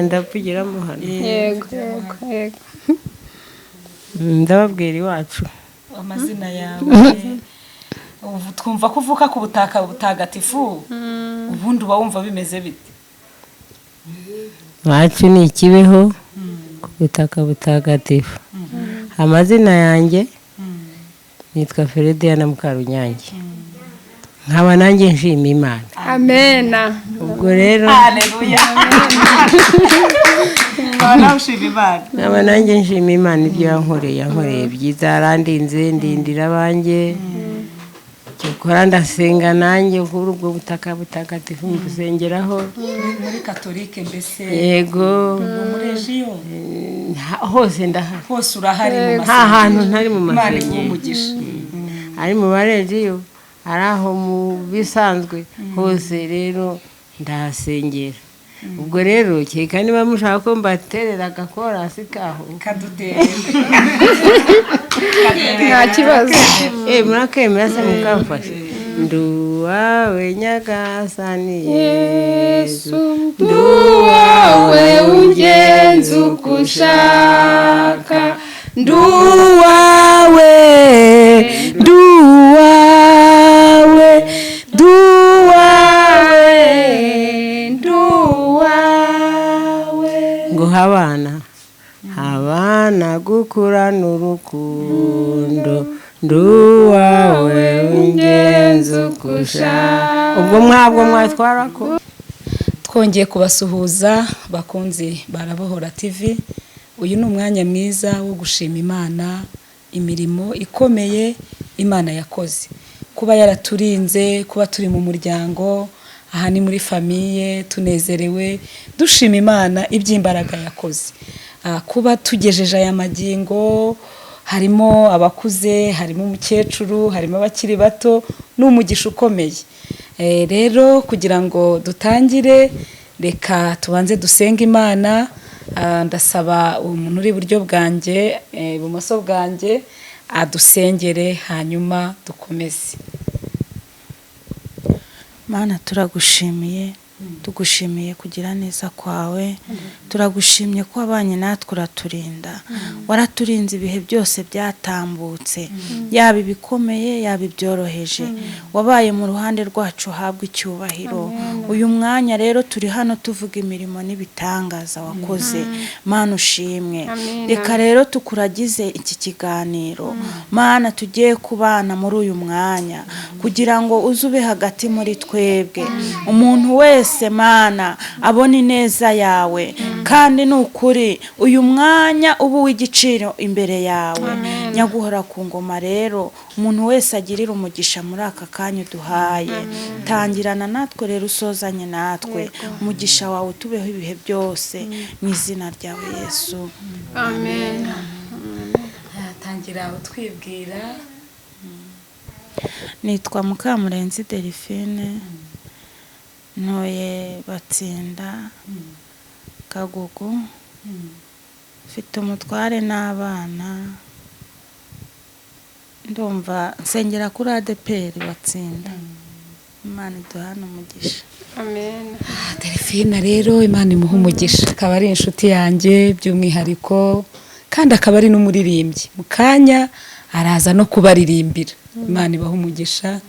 Ndavugiramo hano. Yego yego yego. Ndababwira iwacu. Amazina yawe, ubu twumva ko uvuka ku butaka butagatifu, ubundi uba wumva bimeze bite? Iwacu ni Ikibeho ku butaka butagatifu. Amazina yanjye nitwa Ferediyana Mukarunyange, nkaba nanjye nshima Imana. Amena. Ubwo rero Haleluya, nkaba nawe ushima Imana. Nkaba nanjye nshima Imana ibyo yankoreye, yankoreye byiza, yarandinze, ndindira abanjye. Cyokora ndasenga nanjye kuri ubwo butaka butagatifu, mbusengeraho. Muri Katolike mbese? Yego. Muri rejiyo? Hose ndahari. Hose urahari mu Nta hantu ntari mu Imana masengesho. iguha umugisha. Ari mu barejiyo, ari aho mu bisanzwe hose rero ndahasengera. Ubwo rero kereka niba mushaka ko mbaterera agakorasi kaho. Kadutere. Nta kibazo. Murakemera se mukamfasha? Nduwawe Nyagasani Yesu. Nduwawe, ungenza uko ushaka. Nduwawe, nduwawe, nduwawe, nduwawe. Ngo habana habana gukurana urukundo, nduwawe, ungenza uko ushaka. Ubwo mwabwo mwatwara ko. Twongeye kubasuhuza, bakunzi Barabohora TV. Uyu ni umwanya mwiza wo gushima Imana imirimo ikomeye Imana yakoze, kuba yaraturinze, kuba turi mu muryango. Aha ni muri famille, tunezerewe, dushima Imana iby'imbaraga yakoze. Kuba tugejeje aya magingo, harimo abakuze, harimo umukecuru, harimo abakiri bato, ni umugisha ukomeye. Rero kugira ngo dutangire, reka tubanze dusenge Imana. Ndasaba umuntu uri iburyo bwanjye, ibumoso bwanjye, adusengere, hanyuma dukomeze. Mana, turagushimiye, tugushimiye kugira neza kwawe. Turagushimye ko wabanye natwe, uraturinda, waraturinze ibihe byose byatambutse, yaba ibikomeye, yaba ibyoroheje, wabaye mu ruhande rwacu. Uhabwa icyubahiro. Uyu mwanya rero turi hano tuvuga imirimo n'ibitangaza wakoze. Mana, ushimwe. Reka rero tukuragize iki kiganiro, Mana, tugiye kubana muri uyu mwanya, kugira ngo uze ube hagati muri twebwe, umuntu wese, Mana, abone ineza yawe. Kandi ni ukuri uyu mwanya uba uw'igiciro imbere yawe, Nyaguhora ku ngoma. Rero umuntu wese agirira umugisha muri aka kanya uduhaye. Tangirana natwe rero, usozanye natwe, umugisha wawe utubeho ibihe byose, mu izina ryawe Yesu. Amen. Tangira utwibwira. Nitwa Mukamurenzi Delphine, ntuye Batsinda, Kagugu, mfite umutware n'abana. Ndumva nsengera kuri ADEPR Batsinda. Imana iduhane umugisha. Amen. Delphine rero, Imana imuha umugisha, akaba ari inshuti yanjye by'umwihariko, kandi akaba ari n'umuririmbyi. Mu kanya araza no kubaririmbira. Imana ibaha umugisha.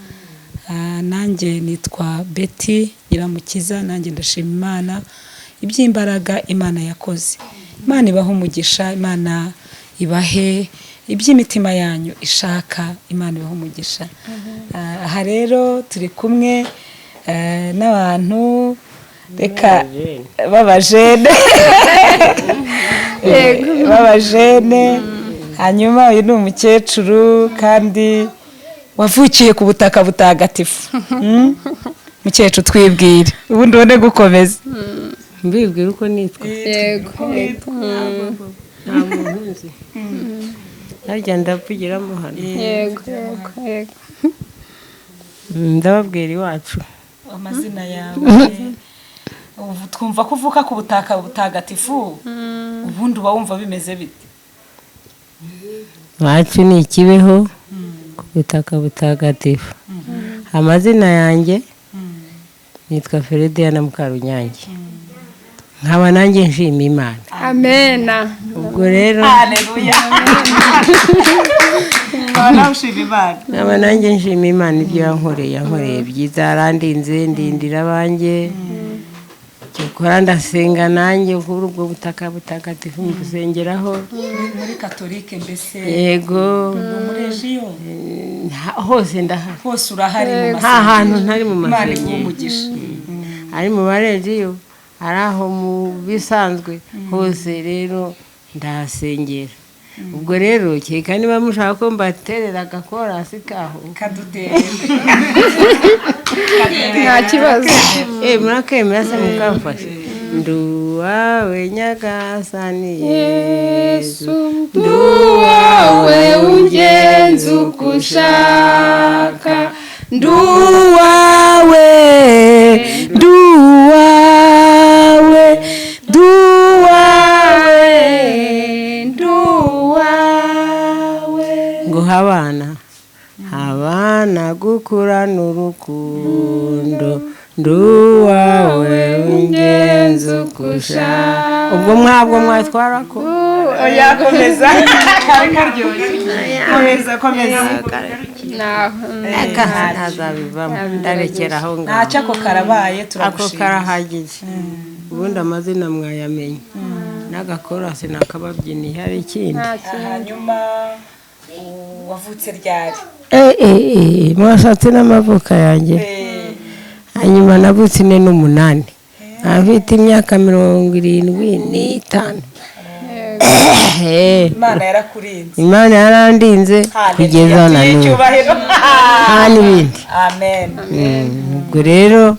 Nanjye nitwa Betty Nyiramukiza, nanjye ndashima Imana iby'imbaraga Imana yakoze. Imana ibaha umugisha, Imana ibahe iby'imitima yanyu ishaka, Imana ibaha umugisha. Aha rero turi kumwe n'abantu, reka b'abajene, hanyuma uyu ni umukecuru kandi wavukiye ku butaka butagatifu. Mukecuru, twibwire, ubundi ubone gukomeza. Mbibwira uko nitwa? Yego. Nta muntu nzi. Harya ndavugiramo hano? Yego yego yego. Ndababwira iwacu. Amazina yawe, ubu twumva ko uvuka ku butaka butagatifu, ubundi uba wumva bimeze bite? Iwacu ni Ikibeho ku butaka butagatifu. Amazina yanjye nitwa Ferediyana Mukarunyange. Nkaba nanjye nshima Imana. Amena. Ubwo rero Haleluya. Nkaba nanjye nshima Imana ibyo yankoreye byiza, yarandinze, ndindira abanjye. Cyokora ndasenga nanjye kuri ubwo butaka butagatifu mbusengeraho. Muri Katolike mbese? Yego. Muri Regiyo? Hose ndahari. Hose urahari mu Nta hantu ntari mu Imana masengero. iguhe umugisha. Ari mu baregiyo, ari aho mu bisanzwe, hose rero ndahasengera. Ubwo rero kereka niba mushaka ko mbaterera agakorasi kaho. Kadutere. Nta kibazo. Murakemera se mukamfasha. Nduwawe Nyagasani Yezu, Nduwawe ungenza uko ushaka, Nduwawe, nduwawe, nduwawe, nduwawe. Ngo habana habana gukurana urukundo, nduwawe ungenza uko ushaka. Ubwo mwabwo mwatwara ko Oya, komeza. Kari karyoshye. Komeza, komeza. Aka ntazabivamo, ndarekera aho ngaho. Ntacyo, ako karabaye, Ako turagushimira. karahagije. Ubundi amazina mwayamenye, n'agakorasi nakababyiniye. Hari ikindi? Hanyuma wavutse ryari? Mwashatse n'amavuka yanjye. Hanyuma navutse 48, afite imyaka 75. Imana yarakurinze. Imana yarandinze kugeza na n'ubu. Icyubahiro. Nta n'ibindi. Amen. Ubwo rero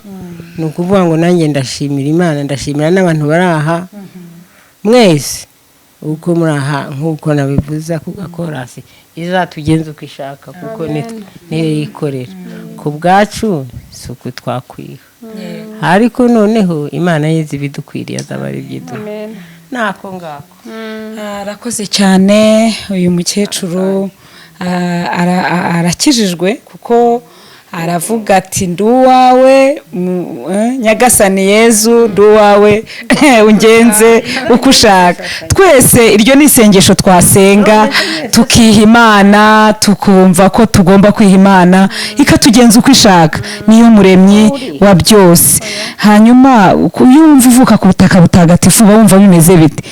ni ukuvuga ngo nanjye ndashimira Imana, ndashimira n'abantu bari aha mwese uko muri aha, nk'uko nabivuze ku gakorasi, izatugenza uko ishaka, kuko niyo yikorera ku bwacu, si uko twakwiha. Ariko noneho Imana yizi ibidukwiriye, azaba ari ibyiduha. Nako ngako. Arakoze cyane uyu mukecuru, arakijijwe kuko aravuga ati nduwawe Nyagasani Yezu, nduwawe ungenze uko ushaka. Twese iryo ni isengesho twasenga, tukiha Imana, tukumva ko tugomba kwiha Imana ikatugenza uko ishaka, niyo muremyi wa byose. Hanyuma iyo wumva uvuka ku butaka butagatifu, uba wumva bimeze bite?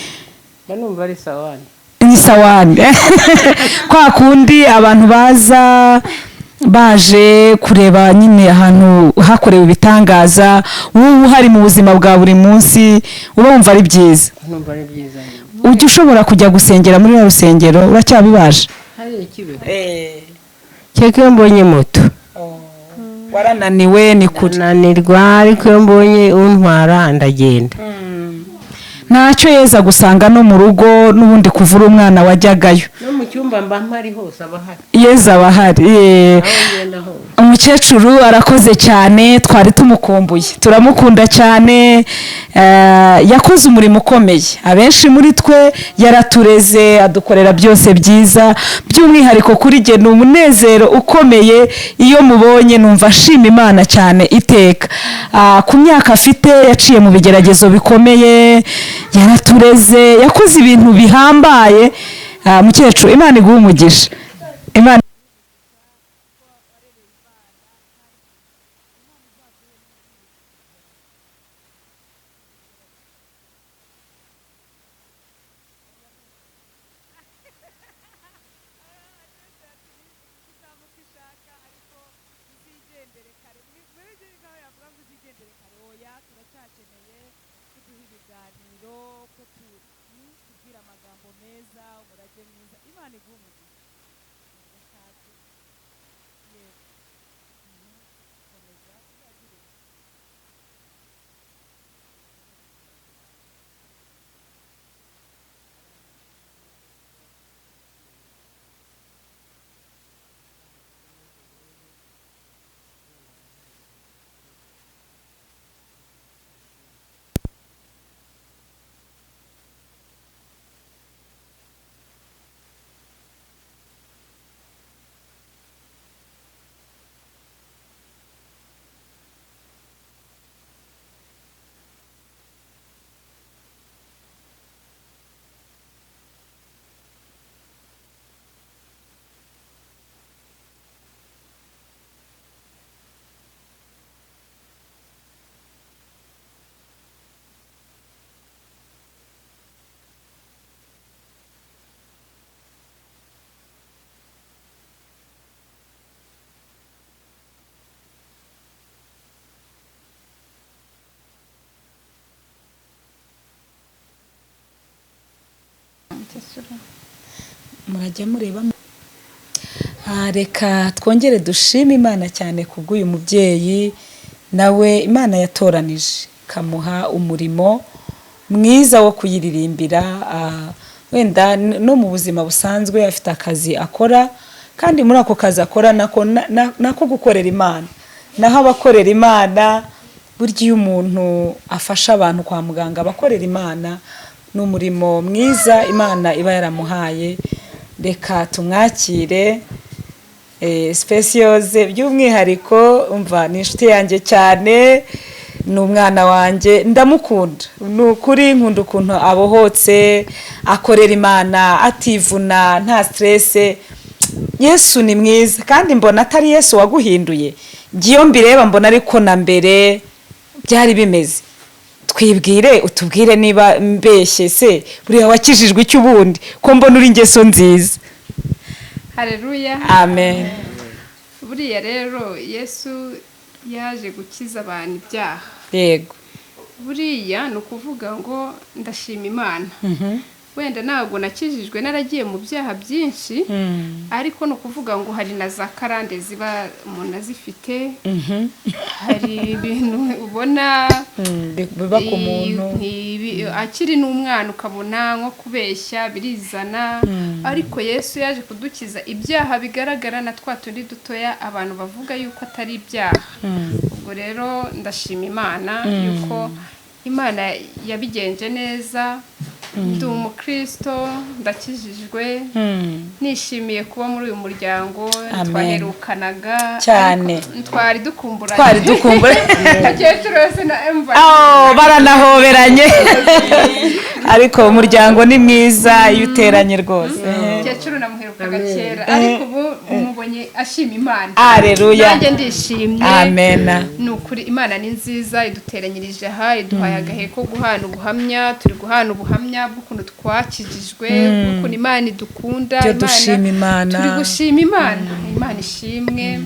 Mba numva ari sawani. Ni sawani kwa kundi abantu baza baje kureba nyine ahantu hakorewe ibitangaza, wowe uhari mu buzima bwa buri munsi uba wumva ari byiza. Numva ari byiza. Ujya ushobora kujya gusengera muri ruriya rusengero, uracyabibasha? Hari ikibe kereka iyo mbonye moto. Warananiwe ni kure. Nanirwa, ariko iyo mbonye untwara ndagenda. Ntacyo yeza gusanga no mu rugo n'ubundi kuva uri umwana wajyagayo. No mu cyumba mba mpari hose aba ahari. Yeza aba ahari. Aho ngenda hose. Umukecuru arakoze cyane, twari tumukumbuye, turamukunda cyane. Yakoze umurimo ukomeye, abenshi muri twe yaratureze, adukorera byose byiza. By'umwihariko kuri jye ni umunezero ukomeye iyo mubonye, numva ashima Imana cyane iteka. Ku myaka afite yaciye mu bigeragezo bikomeye, yaratureze, yakoze ibintu bihambaye. Mukecuru, Imana iguhe umugisha. Imana Mukecuru. Murajya mureba. Reka twongere dushime Imana cyane kubw'uyu mubyeyi nawe Imana yatoranije ikamuha umurimo mwiza wo kuyiririmbira. Wenda no mu buzima busanzwe afite akazi akora, kandi muri ako kazi akora nako nako gukorera Imana, naho abakorera Imana, burya iyo umuntu afasha abantu kwa muganga abakorera Imana, ni umurimo mwiza Imana iba yaramuhaye. Reka tumwakire. Speciose by'umwihariko, umva, ni inshuti yanjye cyane, ni umwana wanjye, ndamukunda ni ukuri. Nkunda ukuntu abohotse, akorera Imana ativuna, nta stress. Yesu ni mwiza, kandi mbona atari Yesu waguhinduye. Iyo mbireba mbona ariko na mbere byari bimeze. Twibwire, utubwire niba mbeshye. Se buriya wakijijwe icyo ubundi, ko mbona uri ingeso nziza? Hareruya. Amen. Buriya rero Yesu yaje gukiza abantu ibyaha. Buriya ni ukuvuga ngo ndashima Imana. Wenda ntabwo nakijijwe naragiye mu byaha byinshi, ariko ni ukuvuga ngo hari na za karande ziba umuntu azifite, hari ibintu ubona biba ku muntu. Akiri n'umwana, ukabona nko kubeshya birizana. Ariko Yesu yaje kudukiza ibyaha bigaragara na twa tundi dutoya abantu bavuga yuko atari ibyaha. Ubwo rero ndashima Imana yuko Imana yabigenje neza. Ndi umukristo, ndakijijwe, nishimiye kuba muri uyu muryango. Amen. Twaherukanaga Cyane. ariko twari dukumburanye. Twari dukumburanye. Mukecuru wese na emva. Oh, baranahoberanye, ariko umuryango ni mwiza iyo uteranye rwose. Mukecuru namuherukaga kera, ariko ubu umubonye ashima Imana. Aleluya. Nanjye ndishimye. Amena. Ni ukuri Imana ni nziza, iduteranyirije aha, iduhaye agahe ko guhana ubuhamya. Turi guhana ubuhamya bw'ukuntu twakijijwe, bw'ukuntu Imana idukunda. Byo dushima Imana. Turi gushima Imana. Imana ishimwe.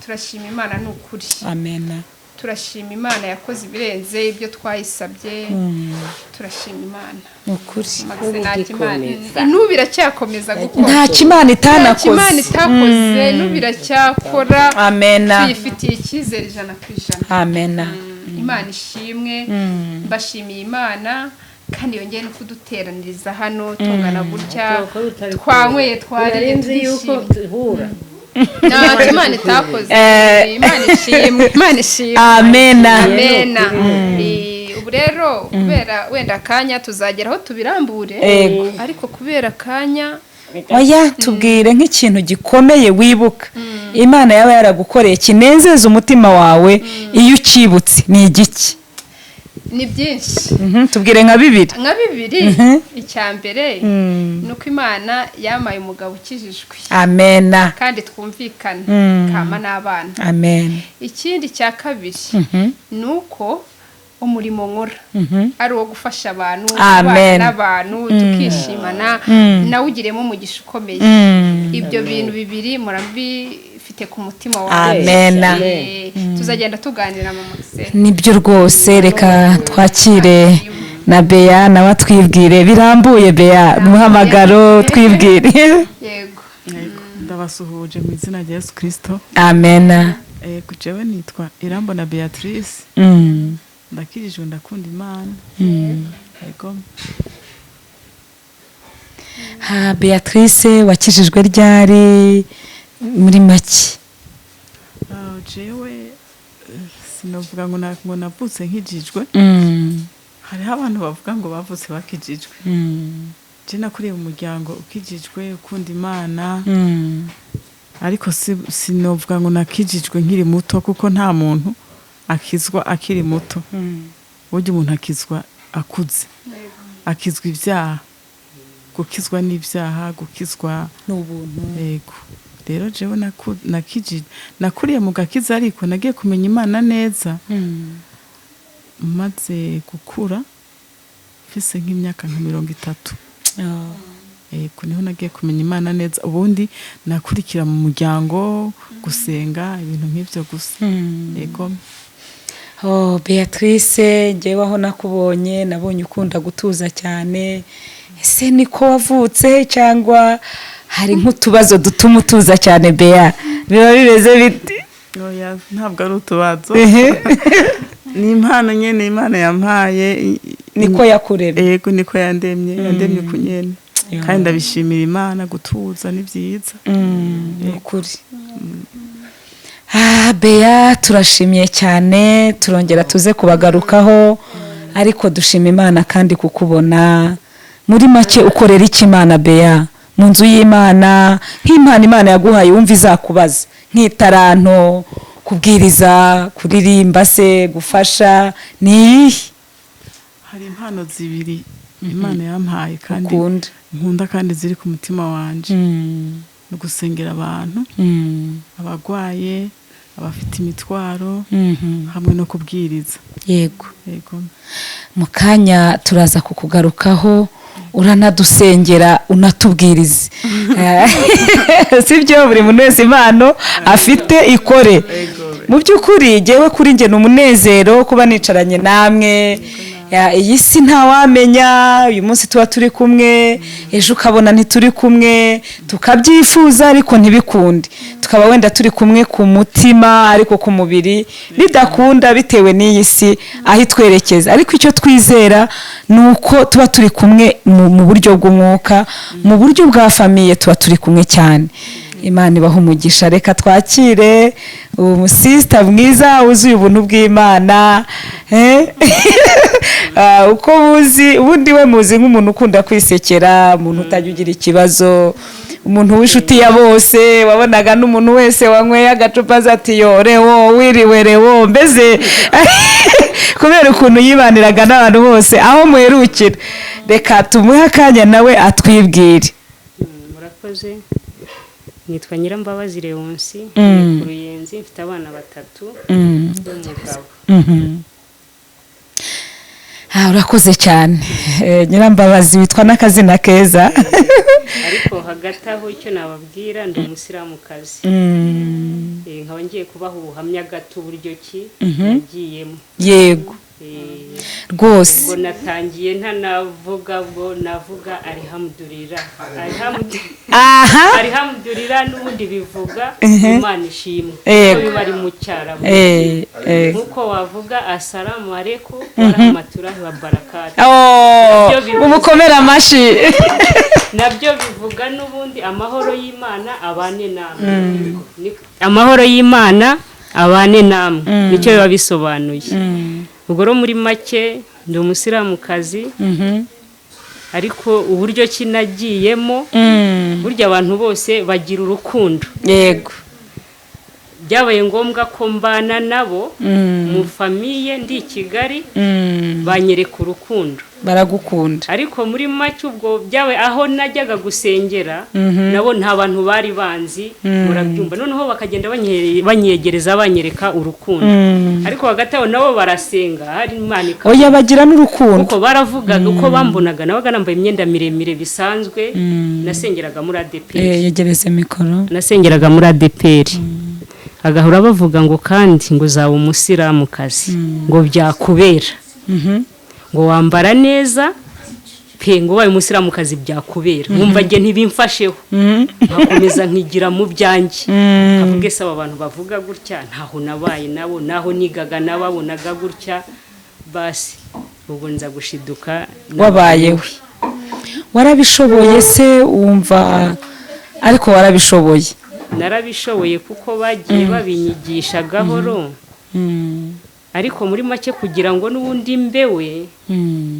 Turashima Imana ni ukuri. Amena. Turashima Imana yakoze ibirenze ibyo twayisabye. Turashima Imana. Ni ukuri. Max, ntacyo Imana Igikomeza. n'ubu iracyakomeza gukora. Ntacyo Imana Ntacyo Imana itanakoze. itakoze, n'ubu iracyakora. Amena. Tuyifitiye icyizere 100%. Amena. Imana ishimwe. Mbashimiye Imana kandi yongeye no kuduteraniriza hano tungana gutya, twanyweye, twariye, nzi yuko turishimye. duhura. Ntacyo Imana itakoze. Imana ishimwe, Imana ishimwe. Amena. Amena. Ubu rero kubera wenda akanya, tuzagera aho tubirambure, ariko kubera akanya. Oya, tubwire nk'ikintu gikomeye wibuka Imana yaba yaragukoreye kinezeza umutima wawe iyo ukibutse, ni igiki? Ni byinshi. Tubwire nka bibiri. Nka bibiri. Icya mbere ni uko Imana yampaye umugabo ukijijwe Amena. kandi twumvikana, kama n'abana. Amen. Ikindi cya kabiri ni uko umurimo nkora ari uwo gufasha abantu, Amen. kubana n'abantu tukishimana, nawugiremo umugisha ukomeye. Ibyo bintu bibiri murabifite ku mutima wawe. Amena. Tuzagenda tuganira mu muse. Nibyo rwose. Reka twakire na Bea, nawe atwibwire birambuye. Bea, muhamagaro, twibwire. Yego. Ndabasuhuje mu izina rya Yesu Kirisito. Amena. Jewe nitwa Irambona Beatrice. Ndakijijwe, ndakunda Imana. Yego. Ha, Beatrice, wakijijwe ryari muri make? Jewe sinovuga ngo ngo navutse nkijijwe. Hariho abantu bavuga ngo bavutse bakijijwe. Je nakuriye mu muryango ukijijwe, ukunda Imana, ariko sinovuga ngo nakijijwe nkiri muto, kuko nta muntu akizwa akiri muto. Burya umuntu akizwa akuze, akizwa ibyaha, gukizwa n'ibyaha, gukizwa Ni ubuntu. Yego. Rero jewe nakuriye mu gakiza, ariko nagiye kumenya Imana neza maze gukura, mfise nk'imyaka nka 30. Yego, niho nagiye kumenya Imana neza. Ubundi nakurikira mu muryango, gusenga, ibintu nk'ibyo gusa. Yego. Oh, Beatrice, njyewe aho nakubonye nabonye ukunda gutuza cyane. Ese niko wavutse cyangwa hari nk'utubazo dutuma utuza cyane? Bea, biba bimeze bite? Oya, ntabwo ari utubazo, ni impano nyene Imana yampaye. Niko yakuremye? Yego, niko yandemye, yandemye ku nyene, kandi ndabishimira Imana. Gutuza ni byiza. Ni ukuri. Ah, Bea, turashimiye cyane. Turongera tuze kubagarukaho, ariko dushima Imana kandi kukubona. Muri make, ukorera iki Imana, Bea, mu nzu y'Imana, nk'impano Imana yaguhaye wumva izakubaza, nk'itaranto, kubwiriza, kuririmba se, gufasha, ni iyihe? Hari impano zibiri Imana yampaye kandi Ukunda. nkunda kandi ziri ku mutima wanje: ni ugusengera abantu, abagwaye, abafite imitwaro, hamwe no kubwiriza. Yego. Mu kanya turaza kukugarukaho, uranadusengera, unatubwirize, sibyo? Buri muntu wese impano afite ikore. Mu by'ukuri, ngewe kuri njye ni umunezero kuba nicaranye namwe. Ya, iyi si ntawamenya. Uyu munsi tuba turi kumwe, ejo ukabona ntituri kumwe, tukabyifuza ariko ntibikunde, tukaba wenda turi kumwe ku mutima ariko ku mubiri bidakunda, bitewe n'iyi si aho itwerekeza. Ariko icyo twizera ni uko tuba turi kumwe mu buryo bw'umwuka, mu buryo bwa famille tuba turi kumwe cyane. Imana ibaha umugisha. Reka twakire umusisita mwiza wuzuye ubuntu bw'Imana. Eh? Ah, uko muzi ubundi, we muzi nk'umuntu ukunda kwisekera, umuntu utajya ugira ikibazo, umuntu w'inshuti ya bose. Wabonaga n'umuntu wese wanyweye agacupa aza ati: "Yo Rewo, wiriwe Rewo." Mbese kubera ukuntu yibaniraga n'abantu bose aho muherukira. Reka tumuhe akanya nawe atwibwire. Murakoze. Nitwa Nyirambabazi Leonsi, ku Ruyenzi. Mfite abana batatu n'umugabo. Ah, urakoze cyane. Nyirambabazi, witwa n'akazina keza. Ariko hagati aho, icyo nababwira, ndi umusilamukazi. Nkaba ngiye kubaha ubuhamya gato uburyo ki nagiyemo. Rwose. Ubwo natangiye ntanavuga, ubwo navuga alihamudurira. Alihamudurira n'ubundi bivuga Imana ishimwe, kuko biba ari mu Cyarabu, nk'uko wavuga asalamu alaikum warahmatulahi wa barakatu. Oh, Nabyo bivuze- umukomere amashyi. Nabyo bivuga n'ubundi amahoro y'Imana abane namwe. Amahoro y'Imana abane namwe, nicyo biba bisobanuye. Ubwo rero muri make ndi umusilamukazi, ariko uburyo ki nagiyemo, burya abantu bose bagira urukundo. Byabaye ngombwa ko mbana nabo mu famille, ndi i Kigali, banyereka urukundo. Baragukunda. Ariko muri make ubwo byabaye aho najyaga gusengera nabo nta bantu bari banzi, murabyumva. Noneho bakagenda banyegereza, banyereka urukundo, ariko hagati aho nabo barasenga, hari Imana ikaba Oya, bagira n'urukundo. Kuko baravugaga uko bambonaga, nabaga nambaye imyenda miremire bisanzwe. Nasengeraga muri ADEPR. Yegereze mikoro. Nasengeraga muri ADEPR, agahora bavuga ngo kandi ngo uzaba umusilamukazi, ngo byakubera, ngo wambara neza pe, ngo ubaye umusilamukazi byakubera. Nkumva njye ntibimfasheho, nkakomeza nkigira mu byanjye, nkavuga: ese aba bantu bavuga gutya, ntaho nabaye nabo, naho nigaga nababonaga gutya? Basi ubwo nza gushiduka. Wabayewe, warabishoboye se? Wumva ariko warabishoboye? Narabishoboye, kuko bagiye babinyigisha gahoro, ariko muri make kugira ngo n'ubundi mbewe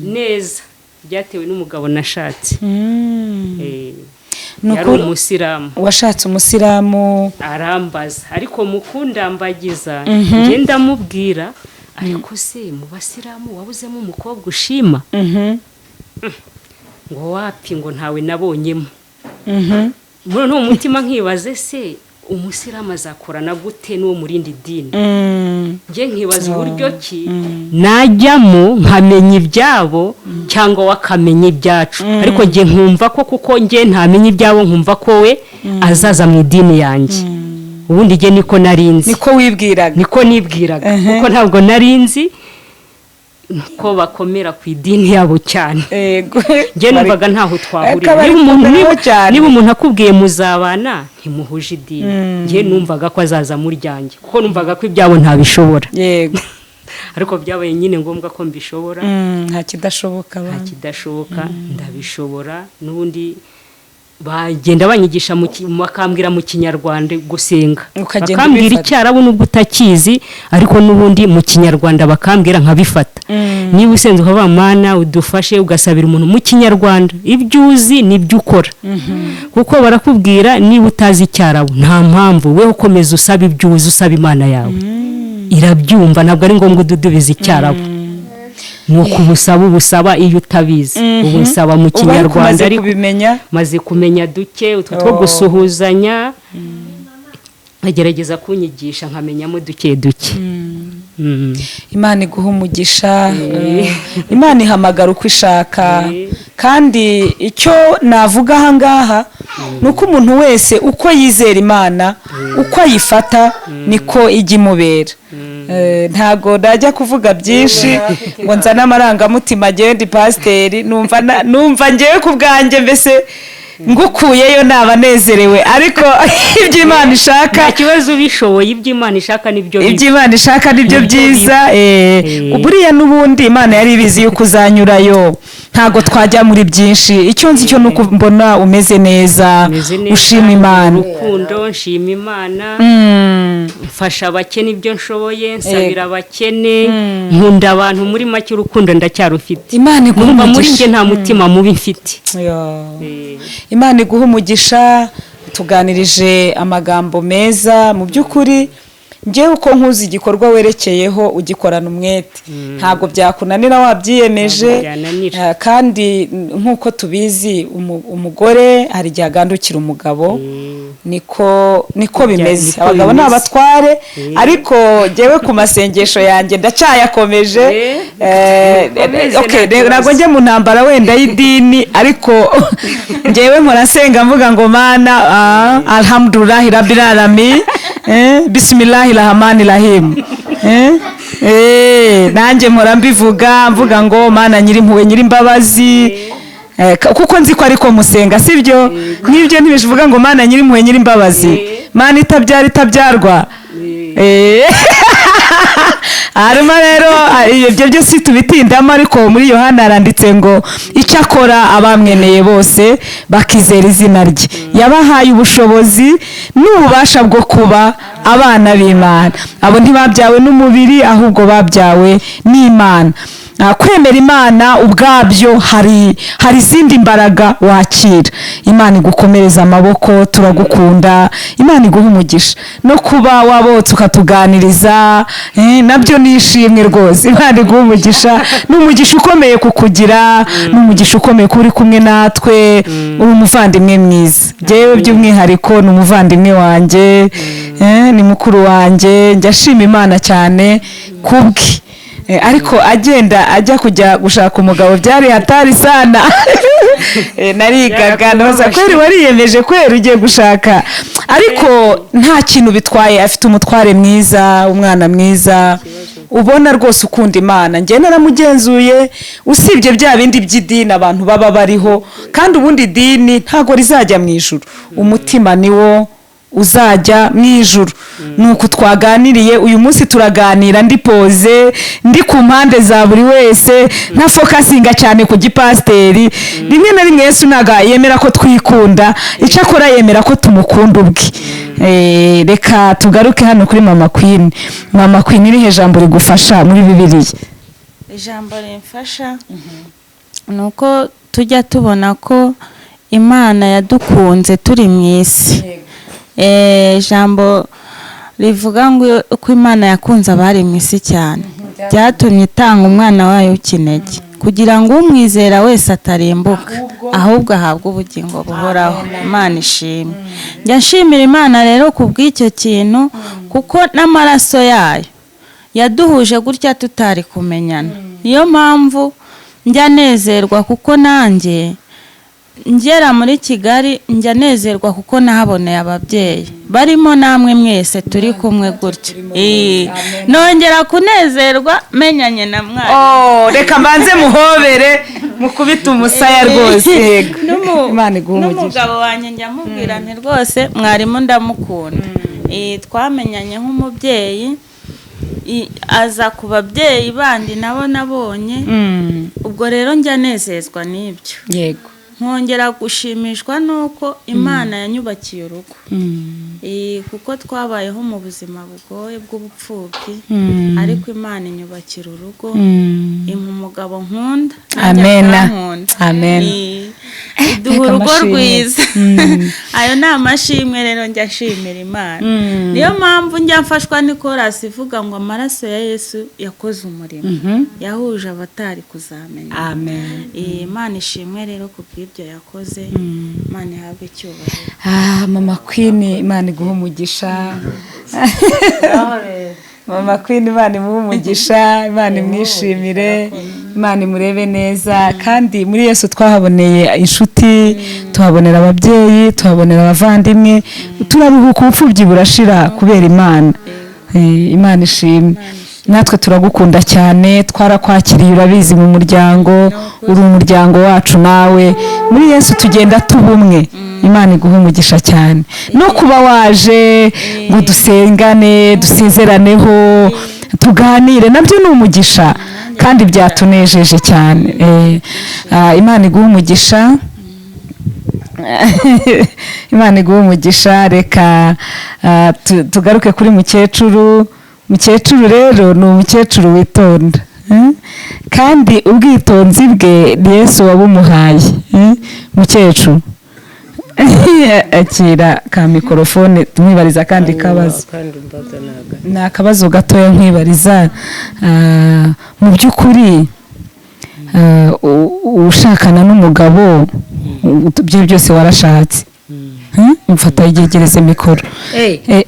neza byatewe n'umugabo nashatse. Ni Yari umusilamu. Washatse umusilamu. Arambaza, ariko mu kundambagiza njye ndamubwira: ariko se mu basilamu wabuzemo umukobwa ushima? Ngo wapi, ngo ntawe nabonyemo. Muri uwo mutima nkibaze: se umusilamu azakorana gute n'uwo mu rindi dini? Njye nkibaza uburyo ki najyamo nkamenya ibyabo cyangwa we akamenya ibyacu, ariko njye nkumva ko kuko njye ntamenya ibyabo, nkumva ko we azaza mu idini yanjye. Ubundi njye niko narinzi. Niko wibwiraga? Niko nibwiraga, kuko ntabwo narinzi ko bakomera ku idini yabo cyane. Njye numvaga ntaho twahurira. Ariko Niba umuntu bari cyane. Niba umuntu akubwiye muzabana ntimuhuje idini, njye numvaga ko azaza muryanjye, kuko numvaga ko ibyabo ntabishobora. Ariko byabaye nyine ngombwa ko mbishobora. Nta kidashoboka. Nta Bana. kidashoboka, ndabishobora. N'ubundi bagenda banyigisha bakambwira mu Kinyarwanda gusenga, Ukagenda bakambwira ubifata. Icyarabu nubwo utakizi, ariko n'ubundi mu Kinyarwanda bakambwira nkabifata. Niba usenze ukavuga "Mana udufashe", ugasabira umuntu mu Kinyarwanda, ibyo uzi nibyo ukora, kuko barakubwira niba utazi Icyarabu nta mpamvu, we ukomeza usaba ibyo uzi, usaba Imana yawe irabyumva. Ntabwo ari ngombwa ududubiza Icyarabu, ni ukubusaba, ubusaba iyo utabizi, ubu nsaba mu Ubu ariko Kinyarwanda. umaze Ariko kubimenya. Maze kumenya duke, utwo two gusuhuzanya, agerageza kunyigisha nkamenyamo duke duke. Imana iguha umugisha. Imana ihamagara uko ishaka. Kandi icyo navuga aha ngaha ni uko umuntu wese uko yizera Imana, uko ayifata, niko ijya imubera. Ntago najya kuvuga byinshi ngo nzane amarangamutima agende. Pasiteri, numva ngewe ku bwanjye mbese ngukuyeyo naba nezerewe, ariko ibyo Imana ishaka. Nta kibazo, ubishoboye, ibyo Imana ishaka nibyo biba. Ibyo Imana ishaka nibyo Nibyo. byiza. Buriya n'ubundi Imana yari ibizi yuko uzanyurayo. Ntabwo twajya muri byinshi, icyo nzi cyo ni uko mbona umeze neza. Meze neza, Ushima Imana. Urukundo, nshima Imana. Mfasha abakene ibyo nshoboye, nsabira abakene, nkunda abantu. Muri make urukundo ndacyarufite. Imana iguha Numva muri umugisha. njye nta mutima mubi mfite. Yo. Imana iguha umugisha, tuganirije amagambo meza. Mu by'ukuri njyewe uko nkuzi, igikorwa werekeyeho ugikorana umwete, ntabwo byakunanira wabyiyemeje. Ntabwo byananira. Kandi nk'uko tubizi, umugore hari igihe agandukira umugabo, niko bimeze. Niko Abagabo ni bimeze. abatware, ariko njyewe ku masengesho yanjye ndacyayakomeje. Komeze, Okay, nta kibazo. Ntabwo njya mu ntambara wenda y'idini, ariko njyewe mpora nsenga mvuga ngo "Mana, alhamdulillahi rabbil alamin, bismillahi rahmani rahim." Nanjye mpora mbivuga, mvuga ngo "Mana nyiri impuhwe, nyiri imbabazi", kuko nzi ko ariko musenga, sibyo? Nk'ibyo ntibivuga ngo "Mana nyiri impuhwe, nyiri imbabazi, Mana itabyara itabyarwa". Hanyuma rero ibyo byose tubitindamo, ariko muri Yohana haranditse ngo icyakora abamweneye bose bakizera izina rye, yabahaye ubushobozi n'ububasha bwo kuba abana b'Imana. Abo ntibabyawe n'umubiri, ahubwo babyawe n'Imana. Kwemera Imana ubwabyo hari izindi mbaraga wakira. Imana igukomereza amaboko, turagukunda. Imana iguha umugisha no kuba wabotse ukatuganiriza, nabyo ni ishimwe rwose. Imana iguha umugisha, ni umugisha ukomeye kukugira, ni umugisha ukomeye kuba uri kumwe natwe. Uri umuvandimwe mwiza. Njyewe by'umwihariko ni umuvandimwe wanjye, ni mukuru wanjye. Njya ashima Imana cyane kubwe. Ariko agenda ajya kujya gushaka umugabo byari hatari sana. Narigaga noza kweri, wariyemeje kweri ugiye gushaka, ariko nta kintu bitwaye. Afite umutware mwiza, umwana mwiza, ubona rwose ukunda Imana. Njye naramugenzuye, usibye bya bindi by'idini abantu baba bariho, kandi ubundi idini ntabwo rizajya mu ijuru, umutima niwo uzajya mu ijuru. Ni uku twaganiriye uyu munsi, turaganira ndi poze, ndi ku mpande za buri wese, nta focusinga cyane ku gipasiteri. Rimwe na rimwe Yesu ntabwo yemera ko twikunda, icyakora yemera ko tumukunda ubwe. Reka tugaruke hano kuri Mama Queen. Mama Queen, irihe jambo rigufasha muri Bibiliya? Ijambo rimfasha ni uko tujya tubona ko Imana yadukunze turi mu isi. Ijambo rivuga ngo uko Imana yakunze abari mu isi cyane, byatumye itanga umwana wayo w'ikinege, kugira ngo umwizera wese atarimbuka, ahubwo ahabwe ubugingo buhoraho. Imana ishimwe. Njya nshimira Imana rero ku bw'icyo kintu, kuko n'amaraso yayo yaduhuje gutya tutari kumenyana. Niyo mpamvu njya nezerwa, kuko nanjye Ngera muri Kigali njya nezerwa kuko nahaboneye ababyeyi barimo namwe mwese turi kumwe gutya. Nongera kunezerwa menyanye na mwari. Oh, reka mbanze muhobere mukubite umusaya rwose. Yego. Imana iguhe umugisha. N'umugabo wanjye njya mubwira nti rwose mwarimu ndamukunda. Twamenyanye nk'umubyeyi, aza ku babyeyi bandi nabo nabonye. Ubwo rero njya nezezwa n'ibyo. Yego. Nkongera gushimishwa n'uko Imana yanyubakiye urugo. Kuko twabayeho mu buzima bugoye bw'ubupfubyi, ariko Imana inyubakira urugo, impa umugabo nkunda, nanjye Amena. akankunda. Amen. Iduha Reka urugo amashimwe. rwiza. Ayo ni amashimwe rero njya nshimira Imana. Niyo mpamvu njya mfashwa n'ikorasi ivuga ngo amaraso ya Yesu yakoze umurimo, yahuje abatari kuzamenya. Amen. Imana ishimwe rero ku bw'ibyo yakoze. Imana ihabwe icyubahiro. Ah, Mama Queen, Imana iguhe umugisha. Mama Queen, Imana imuhe umugisha, Imana imwishimire, Imana imurebe neza. Kandi muri Yesu twahaboneye inshuti, tuhabonera ababyeyi, tuhabonera abavandimwe, turaruhuka, ubupfubyi burashira kubera Imana. Imana ishimwe. Natwe turagukunda cyane, twarakwakiriye, urabizi, mu muryango, uri umuryango wacu nawe. Muri Yesu tugenda tuba umwe. Imana iguhe umugisha cyane no kuba waje ngo dusengane, dusezeraneho, tuganire, nabyo ni umugisha kandi byatunejeje cyane. Imana iguhe umugisha, Imana iguhe umugisha. Reka tugaruke kuri mukecuru. Mukecuru rero ni umukecuru witonda, kandi ubwitonzi bwe ni Yesu wabumuhaye. Mukecuru, akira ka mikorofone tumwibariza kandi kabazo. Kandi mbaza naga. Ni akabazo gatoya nkwibariza. Mu by'ukuri, ushakana n'umugabo, ibyo byose warashatse? Mfata igegereze mikoro.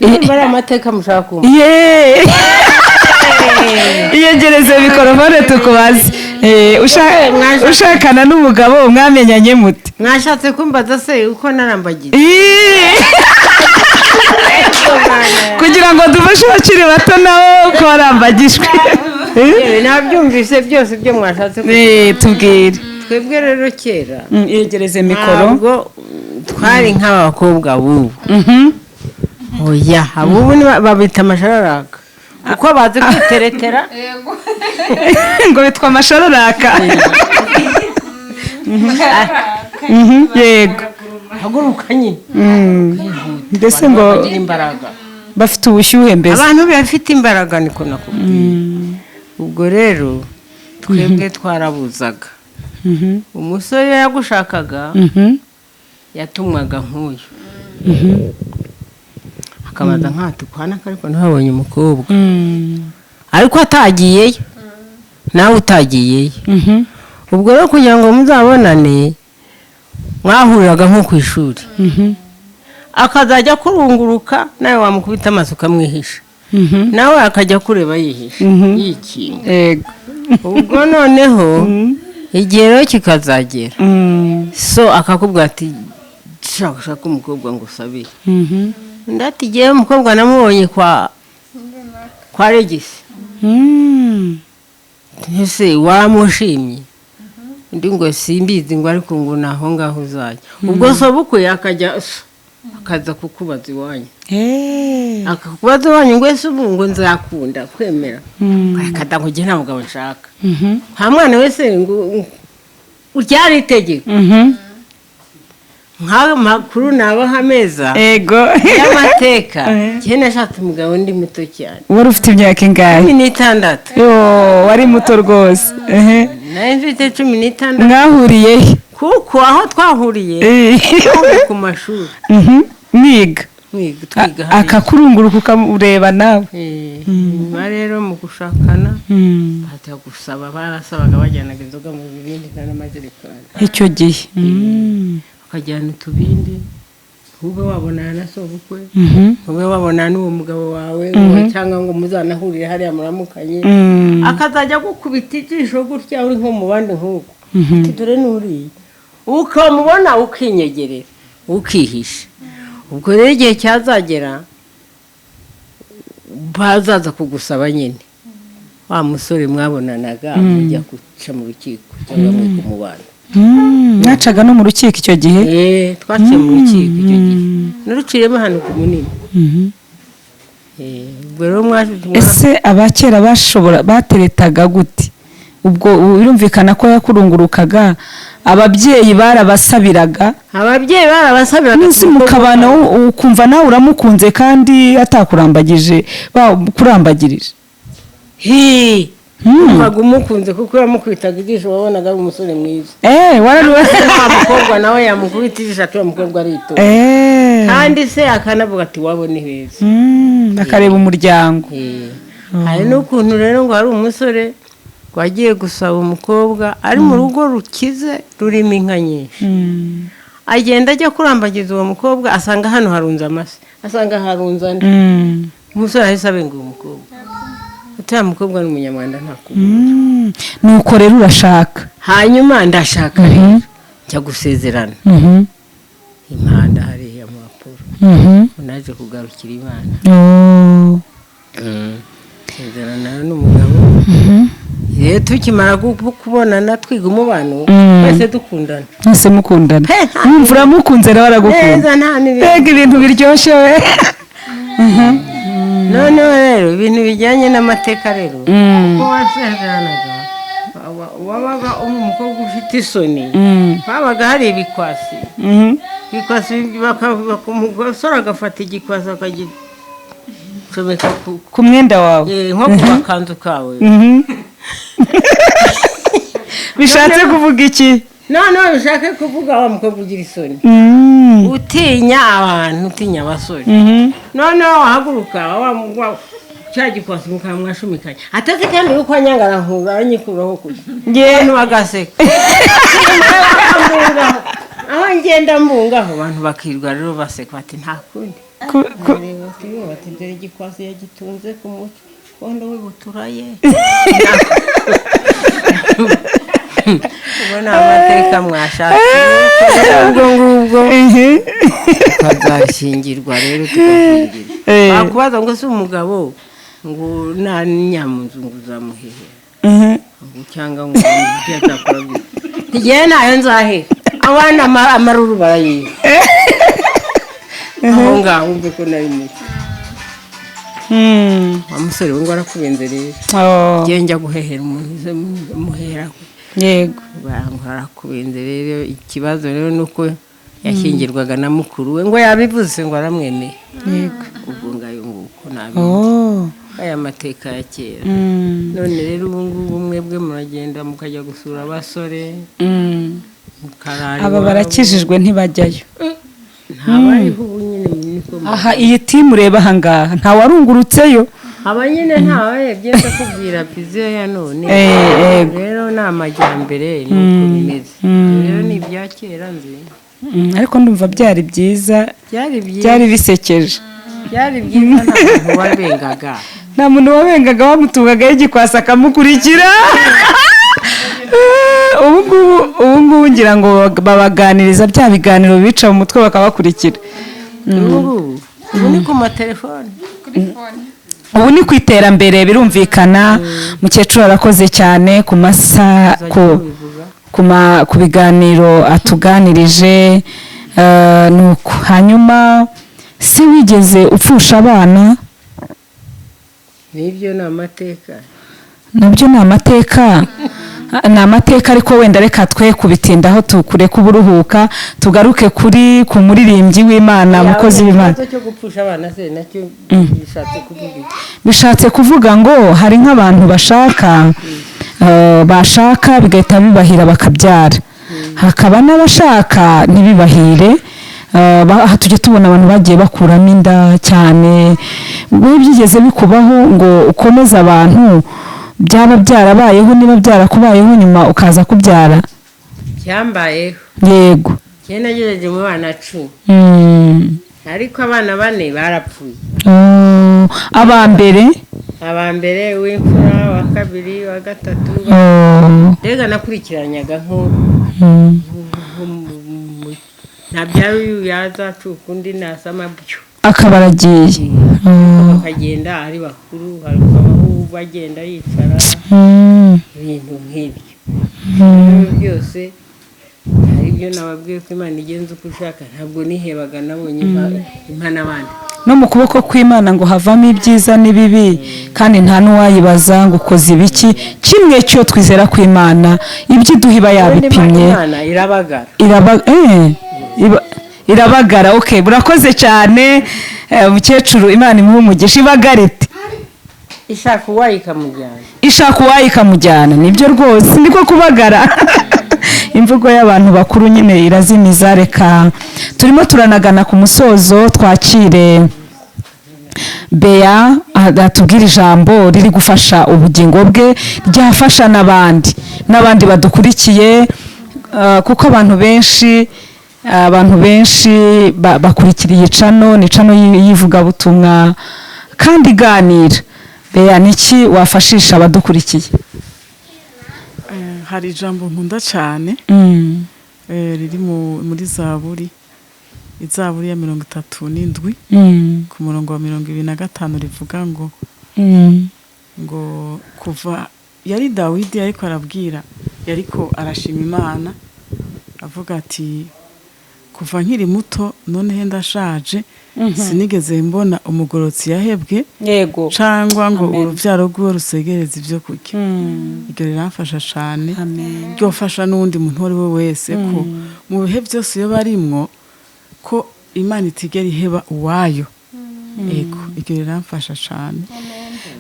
Niba ari amateka mushaka kumva. Yeee! Iyegereze mikorofone tukubaze. Ushakana n'umugabo mwamenyanye mute? Mwashatse kumbaza se uko narambagiye? Iiii! Kugira ngo dufashe abakiri bato nabo ko barambagijwe. Yewe, nabyumvise byose ibyo mwashatse kuvuga. Tubwire. Twebwe rero kera Iyegereze mikoro. ntabwo twari nk'abakobwa b'ubu. Oya, abubu ni babita amashararaka kuko bazi kwiteretera. Ngo bitwa amashararaka. Yego. Haguruka nyine. Mbese ngo bagira imbaraga. Bafite ubushyuhe mbese. Abantu bafite imbaraga, niko nakubwiye. Ubwo rero twebwe twarabuzaga. Umusore iyo yagushakaga, yatumwaga nk'uyu, akabanza nkatukwana, ariko ntihabonye umukobwa, ariko atagiyeyo nawe utagiyeyo. Ubwo rero kugira ngo muzabonane, mwahuriraga nko ku ishuri, akazajya kurunguruka, nawe wamukubita amaso ukamwihisha, nawe akajya kureba yihisha, yikinga. Ubwo noneho igihe rero kikazagera, so akakubwira ati shaka ushaka umukobwa ngo usabire. Undi ati jyewe umukobwa namubonye kwa Regisi. Ese wamushimye? Undi ngo simbizi, ngo ariko ngo ni aho ngaho uzajya. Ubwo sobukwe akajya so, akaza kukubaza iwanyu, akakubaza iwanyu ngo ese ubu ngo nzakunda kwemera? Akada ngo njye nta mugabo nshaka, nta mwana wese, ngo ryari itegeko. Nk'ayo makuru nabaha ameza y'amateka. Njye nashatse umugabo ndi muto cyane. Wari ufite imyaka ingahe? 16. Yo, wari muto rwose. Nari mfite 16. Mwahuriye he? Kuko aho twahuriye, twahuriye ku mashuri. Mwiga? Mwiga, twiga hariya. Akakurunguruka ukamureba nawe. Nyuma rero mu gushakana bajya gusaba, barasabaga, bajyanaga inzoga mu bibindi n'amajerekani. Icyo gihe. Bakajyana utubindi, ntube wabonana na sobukwe, ntube wabonana n'uwo mugabo wawe ngo cyangwa ngo muzanahurire hariya muramukanye. Akazajya agukubita ijisho gutya uri nko mu bandi nk'uko, ati dore n'uriya. Ukamubona ukinyegerera, ukihisha. Ubwo rero igihe cyazagera bazaza kugusaba nyine wa musore mwabonanaga, mujya guca mu rukiko cyangwa mwe kumubana. Mwacaga no mu rukiko icyo gihe? Twaciye mu rukiko icyo gihe, naruciyemo hano ku Munini. Ubwo rero Ese abakera bashobora bateretaga gute? Ubwo birumvikana ko yakurungurukaga, ababyeyi barabasabiraga? Ababyeyi barabasabiraga. N'isi mukabana, ukumva nawe uramukunze kandi atakurambagije, bakurambagirije. Hi, wumvaga umukunze kuko yamukubitaga ijisho, wabonaga ari umusore mwiza. Wararuwe. Wa mukobwa nawe yamukubita ijisho ati: "Wa mukobwa aritonda." Kandi se akanavuga ati: "Wabo ni heza." Bakareba umuryango. Hari n'ukuntu rero ngo hari umusore wagiye gusaba umukobwa ari mu rugo rukize rurimo inka nyinshi. Agenda ajya kurambagiza uwo mukobwa, asanga hano harunze amase, asanga harunze andi. Umusore ahise abenga uwo mukobwa, ati: "Uriya mukobwa ni umunyarwanda, ntakubura." Nuko rero urashaka. Hanyuma ndashaka rero, njya gusezerana impanda hariya mu mpapuro. Naje kugarukira Imana. Nsezerana n'umugabo rero, tukimara kubonana, twiga umubano, twese dukundana. Mwese mukundana. Wumva uramukunze, nawe aragukunda. Neza, nta n'ibindi. Mbega ibintu biryoshye we! Noneho rero ibintu bijyanye n'amateka rero, uko wasezeranaga, wabaga uri umukobwa ufite isoni, habaga hari ibikwasi. Ibikwasi, umusore agafata igikwasi akagicomeka ku Ku mwenda wawe. Nko ku gakanzu kawe. Bishatse kuvuga iki? Noneho bishake kuvuga wa mukobwa ugira isoni, utinya abantu, utinya abasore. Noneho wahaguruka cya gikwasi mukaba mwashumikanye, ateze kandi uko anyangara nkura aranyikuraho kujya, abantu bagaseka. Bakambungaho, aho ngenda mbungaho, abantu bakirwa rero baseka bati: "Nta kundi." Bareba bati: "Yo," bati: "dore igikwasi yagitunze ku mukondo w'ibutura ye." Ubwo ni amateka mwashatse ubwo ngubwo. Tukazashyingirwa rero, tugashyingirwa. Bakubaza ngo: "Si umugabo ngo nta nyamunzu ngo uzamuhehera ngo cyangwa ngo ibyo azakora byose?" Ntigiye, ntayo nzahera, abana amaruru barayiha aho ngaho. Wumve ko nari muto. Wa musore we ngo arakubenze rero. Ngiye njya guhehera umuntu uze muhera. Ngo arakubenze rero. Ikibazo rero ni uko yashyingirwaga na mukuru we, ngo yabivuze ngo aramwemeye. Ubwo ngayo nguko ntabindi. Aya mateka ya kera. None rero ubu ngubu mwebwe muragenda mukajya gusura abasore, mukarara Aba iwabo. Barakijijwe, ntibajyayo. Ntabariho ubu nyine, niko Aha iyi timu ureba ahangaha, ntawarungurutseyo. Aba nyine ntawarebye, ndakubwira vision ya none. Yego. Rero ni amajyambere, ni uko bimeze. Rero ni ibya kera nzi. Ariko ndumva byari byiza. Byari byiza. Byari bisekeje. Byari byiza, nta muntu wabengaga. Nta muntu wabengaga, wamutungagaho igikwasi akamukurikira. Ubu ngubu ngira ngo babaganiriza bya biganiro bica mu mutwe bakabakurikira. Ubu ni ku matelefone. Kuri phone. Ubu ni ku iterambere, birumvikana. Mukecuru arakoze cyane ku masa Bivuga. ku biganiro atuganirije. Nuko hanyuma si wigeze upfusha abana? N'ibyo ni amateka. Nabyo ni amateka, ni amateka, ariko wenda reka twe kubitindaho, tukureke uburuhuka, tugaruke kuri ku muririmbyi w'Imana, umukozi w'Imana. Ikibazo cyo gupfusha abana se nacyo bishatse kuvuga iki? Bishatse kuvuga ngo hari nk'abantu bashaka, bashaka bigahita bibahira bakabyara, hakaba n'abashaka ntibibahire. Aha tujya tubona abantu bagiye bakuramo inda cyane. Wowe byigeze bikubaho ngo ukomeze abantu, byaba byarabayeho, niba byarakubayeho nyuma ukaza kubyara? Cyambayeho. Njye nagerageje mu bana 10, ariko abana bane barapfuye. Oh, aba mbere? Aba mbere, uw'imfura, wa kabiri, wa gatatu. Oh. Mbega nakurikiranyaga nko Ntabyara uyu, yazacuka undi nasama byo akaba aragiye. Bakagenda ari bakuru, hakabaho bagenda yicara, ibintu nk'ibyo. Rero byose hari ibyo nababwiye ko Imana igenza uko ushaka. Ntabwo nihebaga, nabonye impa n'abandi. No mu kuboko kw'Imana ngo havamo ibyiza n'ibibi, kandi nta n'uwayibaza ngo ukoze ibiki. Kimwe cyo twizera ko Imana ibyo iduha iba yabipimye. Imana irabagara. Irabagara. Okay, burakoze cyane, mukecuru, Imana imuhe umugisha. Ibagara ite? Ishaka uwayo ikamujyana. Ishaka uwayo ikamujyana, nibyo rwose, niko kubagara. Imvugo y'abantu bakuru nyine irazimiza. Reka turimo turanagana ku musozo, twakire Bea atubwire ijambo riri gufasha ubugingo bwe, ryafasha n'abandi badukurikiye, kuko abantu benshi bakurikiriye channel. Ni channel y'ivugabutumwa kandi iganira. Bea, niki wafashisha abadukurikiye? Hari ijambo nkunda cyane, riri muri Zaburi, Izaburi ya 37, ku murongo wa 25, rivuga ngo ngo kuva yari Dawidi ariko arabwira, yariko arashima Imana avuga ati: "Kuva nkiri muto noneho ndashaje, sinigeze mbona umugorotsi yahebwe, cangwa ngo Amen. uruvyaro rwiwe rusegereze ibyo kurya." Iryo riramfasha cane, Amen. ryofasha n'uwundi muntu uwo ari we wese, ko mu bihe byose iyo barimwo, ko Imana itigera iheba uwayo. Ego, iryo riramfasha cane.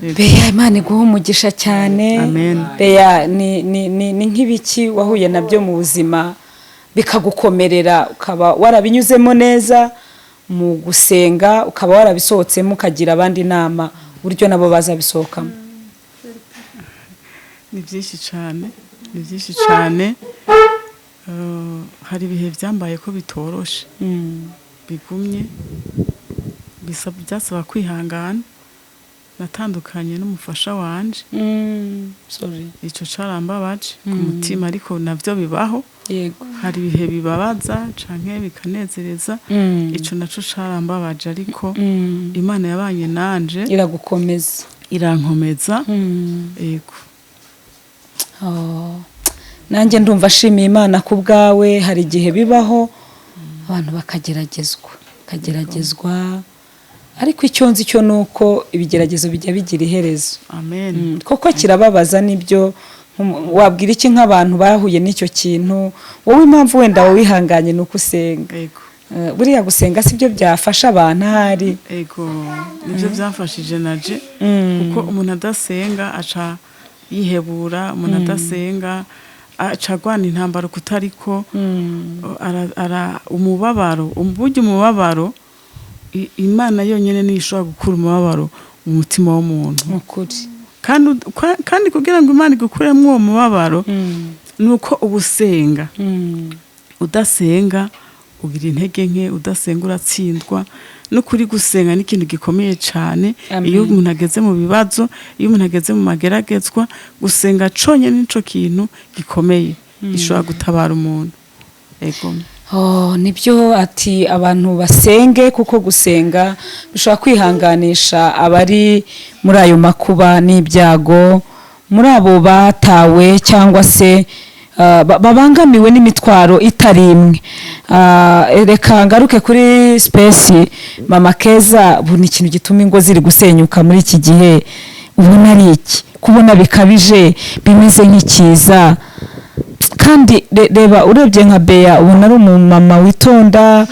Yego. Bea, Imana iguha umugisha cyane. Amen. Bea, ni nk'ibiki wahuye nabyo mu buzima bikagukomerera, ukaba warabinyuzemo neza mu gusenga, ukaba warabisohotsemo, ukagira abandi inama uburyo nabo bazabisohokamo? Ni byinshi cyane, ni byinshi cyane. Hari ibihe byambaye ko bitoroshe, bigumye, byasaba kwihangana. Natandukanye n'umufasha wanje. Sorry. Ico carambabaje ku mutima, ariko navyo bibaho. Hari ibihe bibabaza canke bikanezereza. Ico naco carambabaje, ariko Imana yabanye nanje. Iragukomeza. Irankomeza, yego. Oh. Nanjye ndumva ashimiye Imana ku bwawe. Hari igihe bibaho abantu bakageragezwa, ariko icyo nzi cyo ni uko ibigeragezo bijya bigira iherezo. Amen. Koko kirababaza nibyo. Wabwira iki nk'abantu bahuye n'icyo kintu? Wowe impamvu wenda wihanganye ni uko usenga. Yego. Buriya gusenga si byo byafasha abantu ahari? Ego, nibyo byamfashije naje, kuko umuntu adasenga aca yihebura, umuntu adasenga aca agwana intambara kutariko umubabaro. Burya umubabaro, Imana yonyine niyo ishobora gukura umubabaro mu mutima w'umuntu. Ni ukuri. Kandi kugira ngo Imana igukuremo uwo mubabaro ni uko uba usenga. Udasenga ugira intege nke, udasenga uratsindwa. N'ukuri gusenga ni ikintu gikomeye cyane. Amen. Iyo umuntu ageze mu bibazo, iyo umuntu ageze mu mageragezwa, gusenga conyine nico kintu gikomeye gishobora gutabara umuntu. Ego. Oh, nibyo, ati abantu basenge, kuko gusenga bishobora kwihanganisha abari muri ayo makuba n'ibyago, muri abo batawe cyangwa se babangamiwe n'imitwaro itari imwe. Reka ngaruke kuri Space. Mama Keza, ubu ni ikintu gituma ingo ziri gusenyuka muri iki gihe ubona ari iki, kubona bikabije bimeze nk'ikiza? Kandi reba, urebye nka Bea, ubona ari umumama witonda,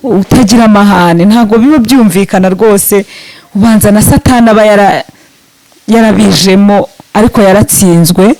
utagira amahane. Ntabwo biba byumvikana rwose, ubanza na Satani aba yarabijemo, ariko yaratsinzwe.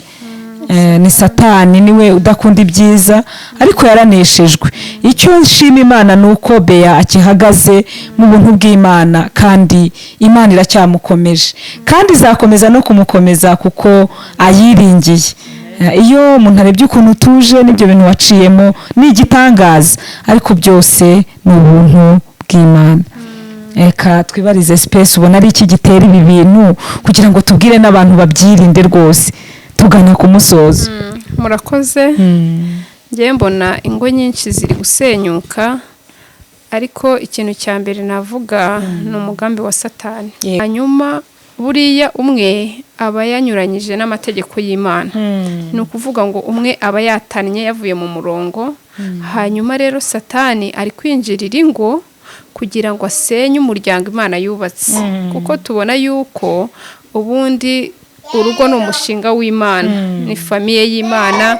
Ni Satani, niwe udakunda ibyiza, ariko yaraneshejwe. Icyo nshima Imana ni uko Bea akihagaze mu buntu bw'Imana, kandi Imana iracyamukomeje, kandi izakomeza no kumukomeza kuko ayiringiye. Iyo umuntu arebye ukuntu utuje n'ibyo bintu waciyemo, ni igitangaza, ariko byose ni ubuntu bw'Imana. Reka twibarize Space, ubona ari iki gitera ibi bintu, kugira ngo tubwire n'abantu babyirinde rwose, tugana ku musozo? Murakoze. Ngewe mbona ingo nyinshi ziri gusenyuka. Ariko ikintu cya mbere navuga ni umugambi wa Satani. Yego. Hanyuma buriya umwe aba yanyuranyije n'amategeko y'Imana, ni ukuvuga ngo umwe aba yatannye, yavuye mu murongo. Hanyuma rero Satani ari kwinjirira ingo kugira ngo asenye umuryango Imana yubatse, kuko tubona yuko ubundi urugo ni umushinga w'Imana, ni famille y'Imana.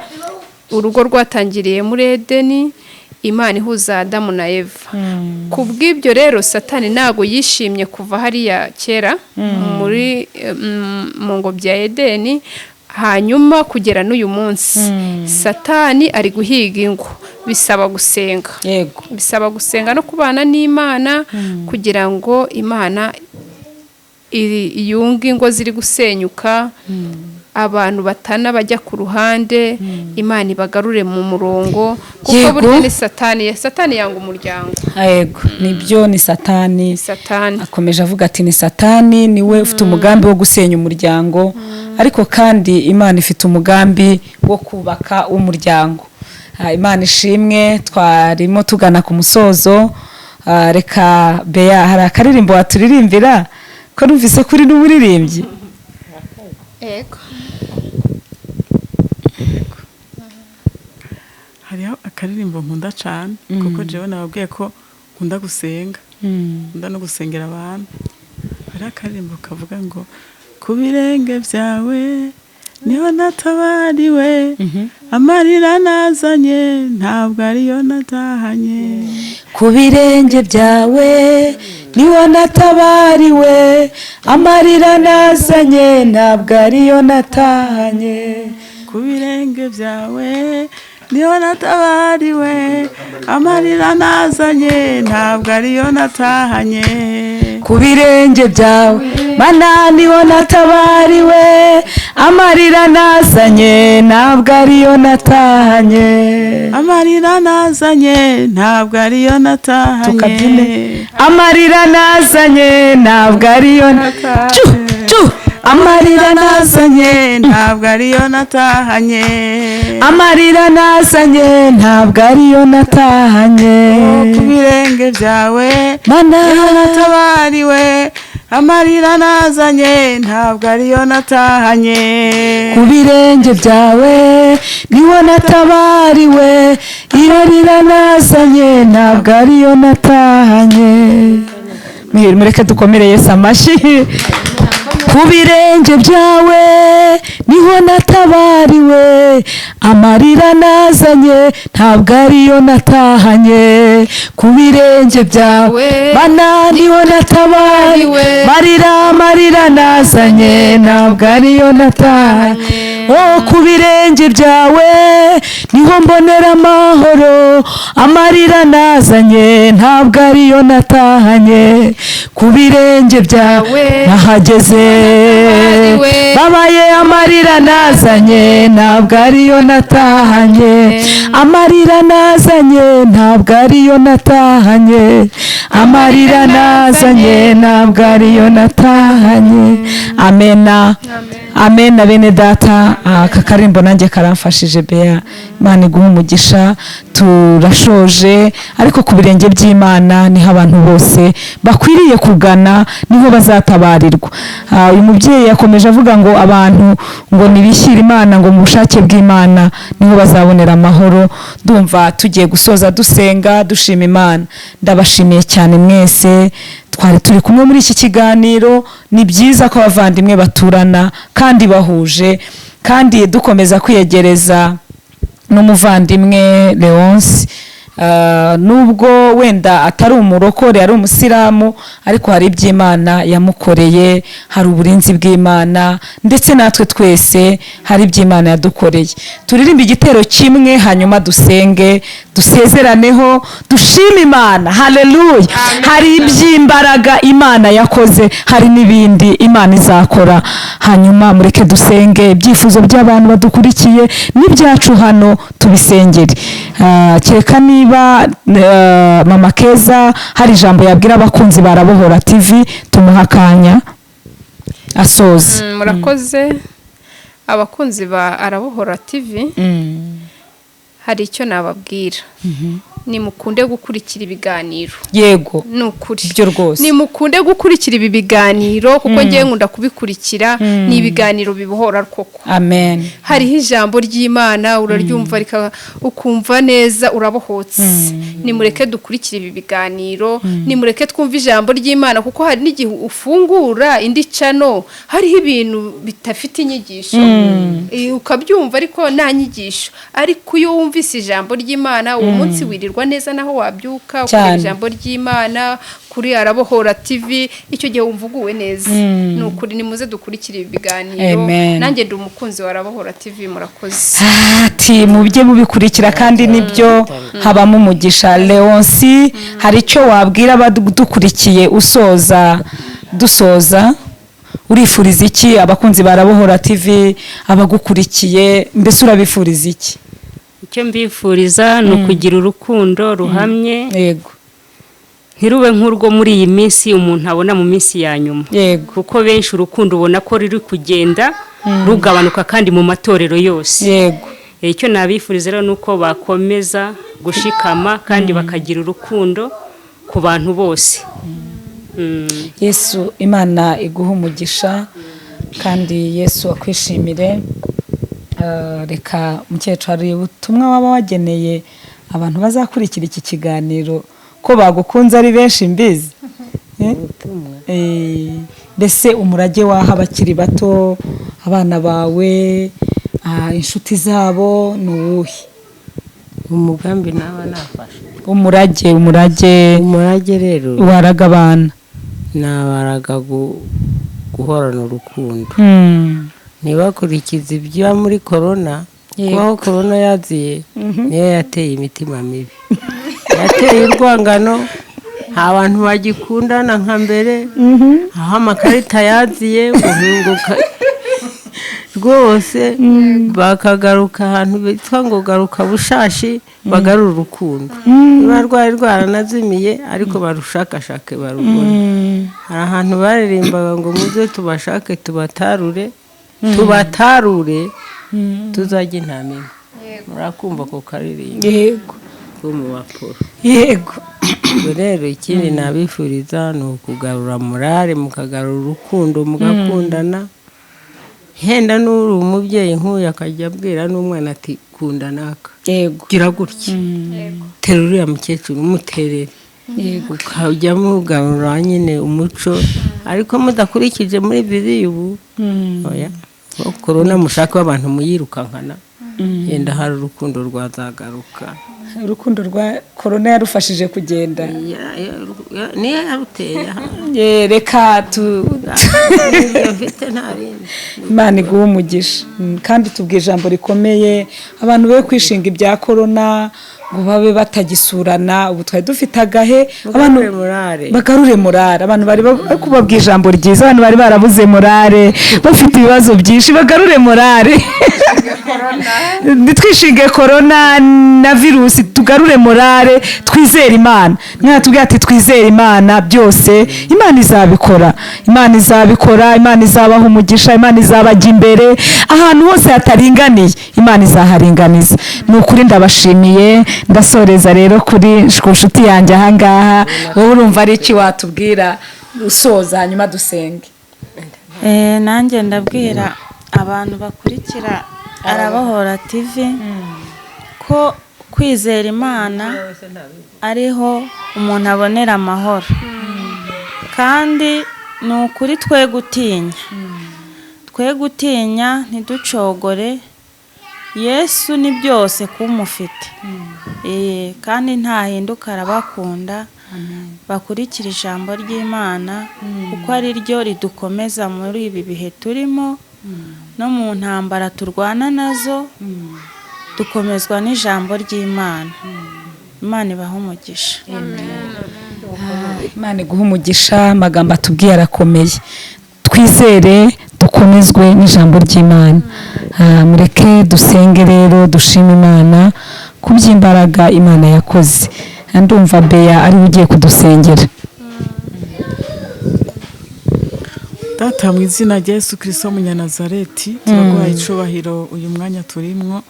Urugo rwatangiriye muri Edeni, Imana ihuza Adamu na Eva. Ku bw'ibyo rero Satani ntabwo yishimye kuva hariya kera muri mu ngobyi ya Edeni, hanyuma kugera n'uyu munsi Satani ari guhiga ingo. Bisaba gusenga, bisaba gusenga no kubana n'Imana kugira ngo Imana yunge ingo ziri gusenyuka, abantu batana bajya ku ruhande, Imana ibagarure mu murongo, kuko burya ni Satani. Satani yanga umuryango. Yego, nibyo, ni Satani. Satani. Akomeje avuga ati ni Satani, niwe ufite umugambi wo gusenya umuryango, ariko kandi Imana ifite umugambi wo kubaka umuryango. Imana ishimwe. Twarimo tugana ku musozo. Reka Bea, hari akaririmbo waturirimbira, ko numvise kuri n'umuririmbyi? Yego. Hariho akaririmbo nkunda cyane, kuko jewe nababwiye ko nkunda gusenga, nkunda no gusengera abantu. Hariho akaririmbo kavuga ngo: "Ku birenge byawe niho natabariwe, amarira nazanye ntabwo ariyo natahanye." Ku birenge byawe niho natabariwe, amarira nazanye ntabwo ariyo natahanye. Ku birenge byawe niho natabariwe, amarira nazanye ntabwo ariyo natahanye. Ku birenge byawe Mana niho natabariwe, amarira nazanye ntabwo ariyo natahanye. Amarira nazanye ntabwo ariyo natahanye. Tukabyine. Amarira nazanye ntabwo ariyo, cu cu, amarira nazanye nazanye ntabwo ariyo natahanye. Amarira nazanye ntabwo ariyo natahanye. Ku birenge byawe Mana niho natabariwe, amarira nazanye ntabwo ariyo natahanye. Ku birenge byawe niho natabariwe, irarira nazanye ntabwo ariyo natahanye. Mureke dukomere Yesu amashyi. Ku birenge byawe niho natabariwe, amarira nazanye ntabwo ariyo natahanye. Ku birenge byawe Mana niho natabariwe, marira, amarira nazanye ntabwo ariyo natahanye. Oh, ku birenge byawe niho mbonera amahoro, amarira nazanye ntabwo ariyo natahanye. Ku birenge byawe nahageze babaye, amarira nazanye ntabwo ariyo natahanye. Amarira nazanye ntabwo ariyo natahanye. Amarira nazanye ntabwo ariyo natahanye. Amena, amena. Bene data, aka karimbo nanjye karamfashije. Bea, Imana iguha umugisha. Turashoje, ariko ku birenge by'Imana niho abantu bose bakwiriye kugana, niho bazatabarirwa. Uyu mubyeyi yakomeje avuga ngo abantu ngo nibishyire Imana ngo mu bushake bw'Imana niho bazabonera amahoro. Ndumva tugiye gusoza dusenga, dushima Imana. Ndabashimiye cyane mwese twari turi kumwe muri iki kiganiro. Ni byiza ko abavandimwe baturana kandi bahuje, kandi dukomeza kwiyegereza n'umuvandimwe Leonce. Nubwo wenda atari umurokore, ari umusilamu, ariko hari iby'Imana yamukoreye, hari uburinzi bw'Imana, ndetse natwe twese hari iby'Imana yadukoreye. Turirimbe igitero kimwe, hanyuma dusenge, dusezeraneho, dushime Imana. Haleluya! Hari iby'imbaraga Imana yakoze, hari n'ibindi Imana izakora. Hanyuma mureke dusenge, ibyifuzo by'abantu badukurikiye n'ibyacu hano tubisengere. Kereka niba Mama Keza hari ijambo yabwira abakunzi ba Rabohora TV, tumuha akanya asoza. Murakoze abakunzi ba Arabohora TV. Hari icyo nababwira. Nimukunde gukurikira ibiganiro. Yego. Ni ukuri. Ibyo rwose. Nimukunde gukurikira ibi biganiro, kuko ngewe nkunda kubikurikira. Ni ibiganiro bibohora koko. Amen. Hariho ijambo ry'Imana, uraryumva ukumva neza urabohotse. Nimureke dukurikire ibi biganiro, nimureke twumve ijambo ry'Imana, kuko hari n'igihe ufungura indi channel hariho ibintu bidafite inyigisho, ukabyumva ariko nta nyigisho. Ariko iyo wumvise ijambo ry'Imana, uwo munsi wirirwa neza, naho wabyuka ukareba ijambo ry'Imana kuri Arabohora TV, icyo gihe wumva uguwe neza. Ni ukuri, nimuze dukurikire ibi biganiro. Amen. Nanjye ndi umukunzi wa Arabohora TV. Murakoze. Ati mubye mubikurikira, kandi nibyo, habamo umugisha. Leonsi, hari icyo wabwira abadukurikiye usoza, dusoza? Urifuriza iki abakunzi ba Arabohora TV, abagukurikiye? Mbese urabifuriza iki? Icyo mbifuriza ni ukugira urukundo ruhamye, ntirube nk'urwo muri iyi minsi umuntu abona mu minsi ya nyuma, kuko benshi urukundo ubona ko ruri kugenda rugabanuka, kandi mu matorero yose. Icyo nabifuriza rero ni uko bakomeza gushikama kandi bakagira urukundo ku bantu bose. Yesu, Imana iguha umugisha kandi Yesu akwishimire. Reka mukecuru, hari ubutumwa waba wageneye abantu bazakurikira iki kiganiro, ko bagukunze ari benshi mbizi? Eh? Ubutumwa? Mbese umurage waha abakiri bato, abana bawe, inshuti zabo, ni uwuhe? Umugambi naba nafashe? Umurage. Umurage rero waraga abana. Nabaraga guhorana urukundo, ntibakurikize ibyo muri korona. Kubaho korona yaziye niyo yateye imitima mibi, yateye urwangano, nta bantu bagikundana nka mbere. Aho amakarita yaziye guhinguka rwose, bakagaruka ahantu bitwa ngo garuka bushashi, bagarura urukundo. Niba rwari rwaranazimiye, ariko barushakashake barubone. Hari ahantu baririmbaga ngo muze tubashake, tubatarure, tubatarure, tuzajya intama imwe. Murakumva ako karirimbo ko mu baporo? Yego. Ubwo rero ikindi nabifuriza ni ukugarura morale, mukagarura urukundo, mugakundana. Henda n'uri umubyeyi nk'uyu akajya abwira n'umwana ati: "Kunda naka, gira gutya, tera uriya mukecuru, umuterere." Ukajya mugarura nyine umuco, ariko mudakurikije muri biriya ubu. Oya, korona mushake abantu muyirukankana, yenda hari urukundo rwazagaruka. Urukundo rwa korona yarufashije kugenda. Niyo yaruteye. Reka tu Ibyo mfite, nta bindi. Imana iguhe umugisha. Kandi tubwiye ijambo rikomeye, abantu be kwishinga ibya korona ngo babe batagisurana. Ubu twari dufite agahe abantu Mugarure morale. Bagarure morale. Abantu bari kubabwira ijambo ryiza, abantu bari barabuze morale, bafite ibibazo byinshi, bagarure morale. Ntitwishinge korona na virusi, tugarure morale, twizere Imana. Mwatubwira ati twizere Imana, byose Imana izabikora, Imana izabikora, Imana izabaha umugisha, Imana izabajya imbere. Ahantu hose hataringaniye, Imana izaharinganiza. Ni ukuri ndabashimiye. Ndasoreza rero kuri ku nshuti yanjye ahangaha. Wowe urumva ari iki watubwira usoza, hanyuma dusenge? Nanjye ndabwira abantu bakurikira Arabohora TV ko kwizera Imana ariho umuntu abonera amahoro, kandi ni ukuri twe gutinya, twe gutinya, ntiducogore. Yesu ni byose kumufite. Kandi ntahinduka, arabakunda. Bakurikira ijambo ry'Imana kuko ari ryo ridukomeza muri ibi bihe turimo no mu ntambara turwana nazo, dukomezwa n'ijambo ry'Imana. Imana ibahe umugisha. Imana iguhe umugisha. Amagambo atubwiye arakomeye. Twizere, dukomezwe n'ijambo ry'Imana. Mureke dusenge rero, dushime Imana ku by'imbaraga Imana yakoze. Ndumva Beya ariwe ugiye kudusengera. Data, mu izina rya Yesu Kirisito w'Umunyanazareti, turaguhaye icubahiro uyu mwanya turimwo.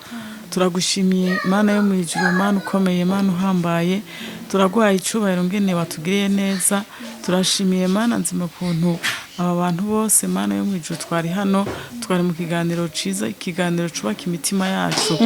Turagushimiye Mana yo mu ijuru, Mana ukomeye, Mana uhambaye. Turaguhaye icubahiro ngene watugiriye neza. Turashimiye Mana nzima ukuntu aba bantu bose, Mana yo mu ijuru, twari hano, twari mu kiganiro ciza, ikiganiro cubaka imitima yacu.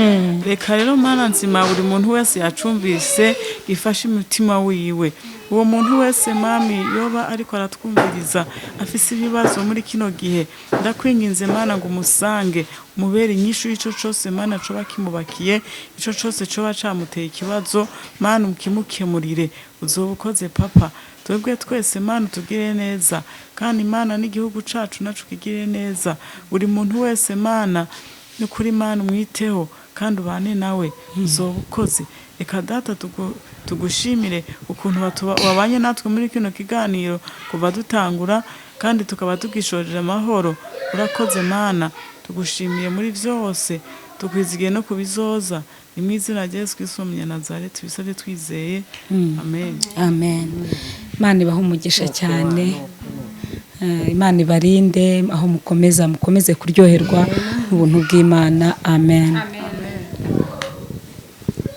Reka rero, Mana nzima, buri muntu wese yacumvise ifashe imitima wiwe. Uwo muntu wese, Mami, yoba ariko aratwumviriza afise ibibazo muri kino gihe, ndakwinginze Mana ngo umusange, umubere inyishu y'ico cose, Mana, coba kimubakiye, ico cose coba camuteye ikibazo. Mana, ukimukemurire, uzoba ukoze, Papa. Twebwe twese, Mana, utugirire neza, kandi Mana, n'igihugu cacu naco ukigirire neza. Buri muntu wese, Mana, ni kuri, Mana, umwiteho kandi ubane nawe, uzoba ukoze. Reka Data tugushimire ukuntu wabanye natwe muri kino kiganiro kuva dutangura, kandi tukaba tugishojeje amahoro. Urakoze Mana, tugushimiye muri byose, tukwizigiye no kubizoza. Ni mu izina rya Yesu Kristo Umunyanazareti tubisabye twizeye, amen. Amen. Imana ibahe umugisha cyane. Imana ibarinde aho mukomeza, mukomeze kuryoherwa n'ubuntu bw'Imana. Amen. Amen.